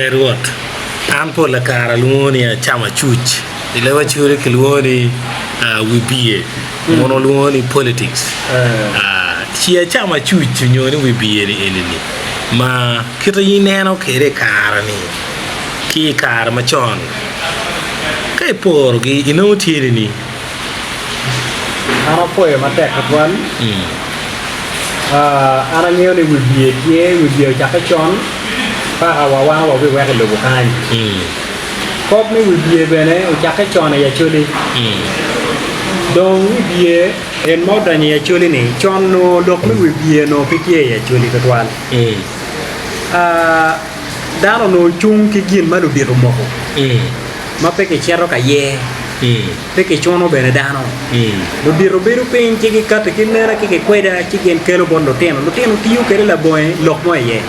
Ber Rwot, an pol kare alwongo ni acam acuc, i leb Acholi kilwongo ni wibye, muno lwongo ni politics. Ci acam acuc nyo ni wibye ni eni-ni ma kite ineno kwede i kare-ni ki i kare macon, ka iporogi inongo tye nini? An apwoyo matek tutwal. An angeyo ni wibye tye, wibye ocakke con paka wa wan wabiweko i lobo kany. Kop me wibye bene ocakke con i Acholi. Dong wibye en ma odonyo i Acholi-ni, con nongo lok me wibye onongo pe tye i Acholi tutwal. Dano onongo cung ki gin ma ludito omoko ma pe kicito ka yer. Pe kicuno bene dano. Ludito bedo piny ci gikati ki nena ki kikweda ci gin kelo bot lutino. Lutino tiyo kwede labonge lok mo iye.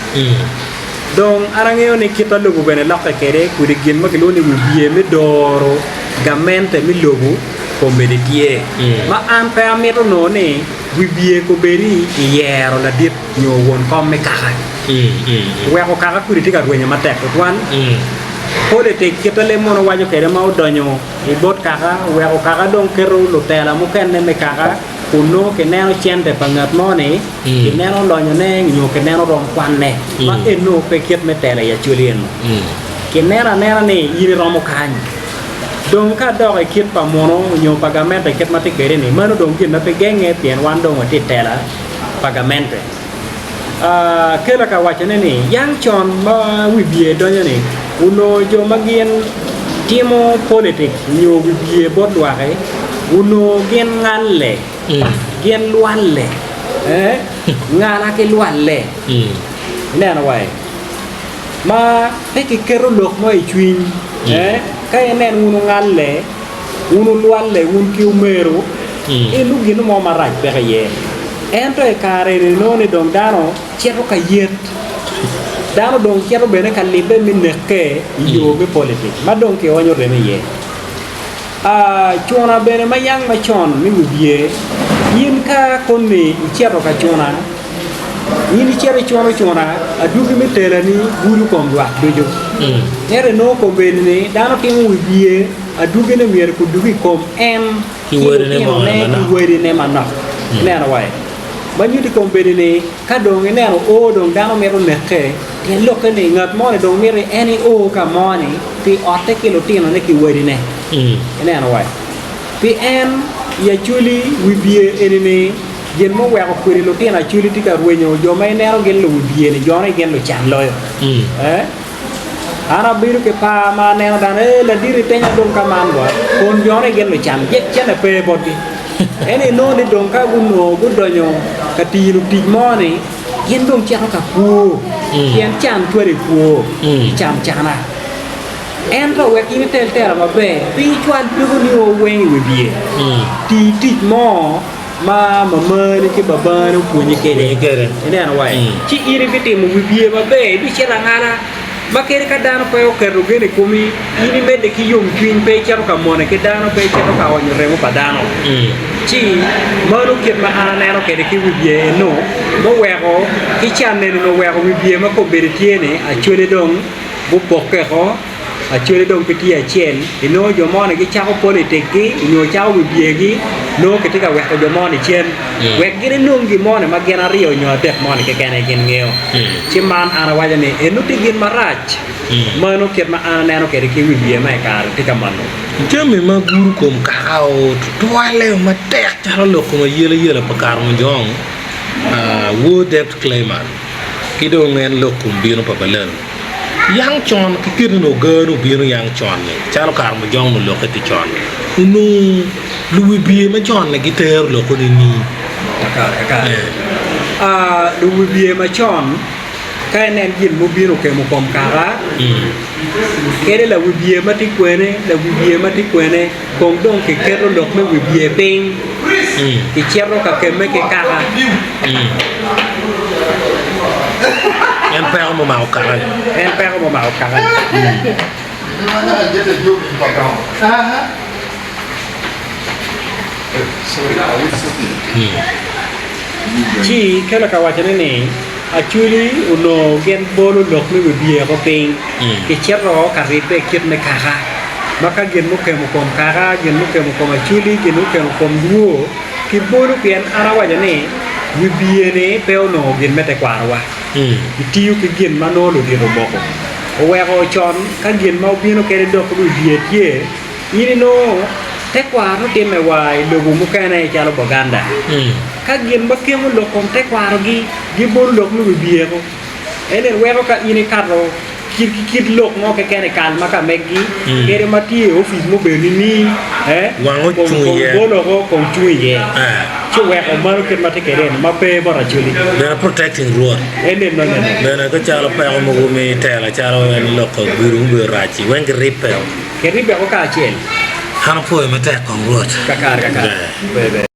Dong an angeyo ni kit ma lobo bene lokke kwede kodi gin ma kilwongo ni wibye me doro gamente me lobo kombeddi tye. Ma an pe amito nongo ni wibye kobedi i yero ladit nyo won kom me kaka. Weko kaka kodi tye ka rwenyo matek tutwal. Politik kite leb mono waco kwede ma odonyo i bot kaka oweko kaka dong keto lutela mukene me kaka kun nongo kineno cente pa ngat mo-ni, kineno lonyone nyo kineno rom kwanne ma eno pe kit me tela i Acholi eno. Kineno anena ni in iromo kany. Dong ka adok i kit pa muno nyo pa gamente kit ma tye kwede-ni, mano dong gin ma pe genge pien wan dong watye i tela pa gamente. Kela ka wacone ni, Yang con ma wibye donyo-ni, onongo jo ma gin timo politik nyo wibye bot lwak-ki, onongo gin ngalle, gin lwalle, ngala ki lwalle. Ineno wai? Ma pe kiketo lok mo i cwiny. Ka inen wun wungalle, wun wulwalle wun ki omeru, eno gin mo marac peke iye. Ento i kare eni inongo ni dong dano cito ka yet, dano dong cito bene ka libbe me nekke i yo me politik ma dong kionyo remo iye. Cuna bene ma yang macon me wibye, in ka koni icito ka cuna, in icito icuno cuna, adwogi me telani gudo kom lwak ducu. Ento inongo kombeddi ni dano timo wibye, adwogine myero kudug i kom en ki wadine ki wadine manok. Ineno wai? Ma nyuto i kombeddi ni ka dong ineno o dong dano mito neke, tyen lokke ni ngat moni dong mito en io ka moni pi otte ki lutinone ki wadine. Ineno wai? Pi en i Acholi wibye eni-ni gin muweko kodi lutino Acholi tye ka rwenyo jo ma ineno gin luwibye-ni jone gin lucan loyo. Eh? An abedo ki par ma aneno dano, ee, ladit itenya dong ka man wa, kun jone gin lucan, yec cente pe botgi. Ento inongo ni dong ka gunongo gudonyo ka tino tic mo ni, gin dong cito ka kwo, pien can cwalo i kwo, i camcana. Ento wek in itel tela maber, pe icwal pekoni o weng i wi bye. Ti tic mo ma mamani ki babani opwonyi kwede. Ineno wai? Ci in ibitimo wibye maber, ibicito angala ma kadi ka dano pe oketo gen i komi, in imedde ki yomcwiny, pe icito ka mone ki dano, pe icito ka onyo remo pa dano. Ci mano kit ma an aneno kwede ki wibye eno, muweko ki can eni oweko wibye ma kombeddi tye-ni, Acholi dong gupokke oko. Acholi dong pe tye acel, inongo jo moni gicako politik-gi nyo cako wibyegi, nongo kitye ka weko jo moni cen wek gin enong gin moni ma gin aryo nyo adek moni keken aye gin ngeyo. Ci man an awaco ni eno tye gin marac. Mano kit ma an aneno kwede ki wibye ma i kare tye ka mano. Jami ma gudo kom kaka o tutwalle matek calo lok kom ayelayela pa Karamojong, War Debt Claimant, ki dong en lok kom bino pa Balalo. Yang con ki kit onongo gano obino yang con-ni, calo kare mujong onongo lokke tye con, onongo luwibye macon-ni gitero lokko nining? Kakare, kakare. Ah, luwibye macon ka inen gin mubino okemo kom kaka, kede lawibye ma tye kwene, lawibye ma tye kwene, kong dong kiketo lok me wibye piny, kicito ka kemme ki kaka. En peko mumako kaka-ni. En peko mumako kaka-ni. Ci kelo ka wacone ni. Acholi onongo gin bolo lok me wibye-ko piny, kicito ka ribbe i kit me kaka, ma ka gin mukemo kom kaka, gin mukemo kom Acholi, gin mukemo kom Lwo, kibolo pien an awaco ni wibye-ni pe onongo gin me tekwarowa. Kitiyo ki gin ma nongo ludito omoko. Oweko con ka gin ma obino kede dok wibye tye, In inongo tekwaro timme wa i lobo mukene calo Buganda. Ka gin ma kemo lok kom tekwarogi gibolo lok me wibyeko, ento weko ka in ikato kit ki kit lok mo keken i kal ma ka meggi kede ma tye i opic mubedo nining, Wang ocung iye. kong bolo oko kong cung iye. Ci oweko mano kit ma tye kwede eni ma pe bot Acholi. Bene protecting Rwot. En nongo nene. Bene ka calo peko mogo me tela calo en lok gudo mubedo rac-ci weng giribbe. Kiribbe woko kacel. An apwoyo matek kong Rwot. Kakare kakare. Ber. Ber ber.